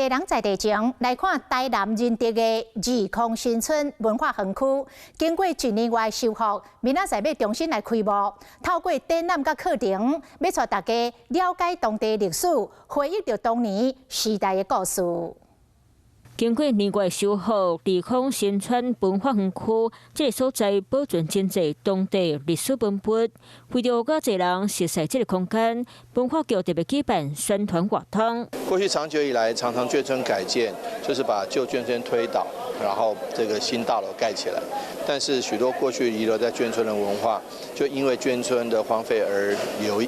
地人在地情來看台南仁德的二空新村文化園區，經過一年外修復，明仔載欲重新來開幕。透過展覽佮課程，欲帶大家了解當地歷史，回憶著當年時代的故事。經過年外修復，二空新村文化園區這个所在保存真濟當地歷史文物，為著予較濟人熟悉這个空間，文化局特別舉辦宣傳活動。過去長久以來，常常眷村改建，就是把舊眷村推倒，然後這個新大樓蓋起來。但是許多過去遺留在眷村的文化，就因為眷村的荒廢而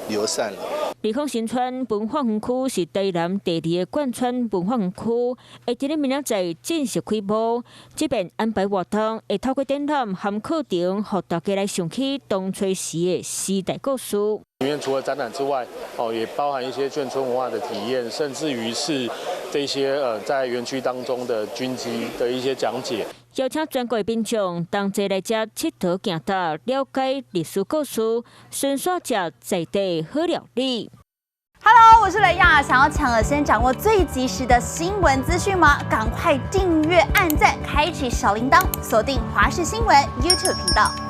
流散了。二空新村文化園區是台南第二个眷村文化園區，會佇咧明仔載正式開幕。這遍安排活動，會透過展覽和課程，予大家來想起當初時的時代故事。裡面除了展覽之外，哦，也包含一些眷村文化的體驗，甚至於是這些在園區當中的軍機的一些講解。邀請全國民眾同齊來遮𨑨迌行踏，了解歷史故事，順紲食在地好料理。 Hello，我是雷亞，想要搶先掌握最及時的新聞資訊嗎？趕快訂閱、按讚、開啟小鈴鐺，鎖定華視新聞 YouTube 頻道。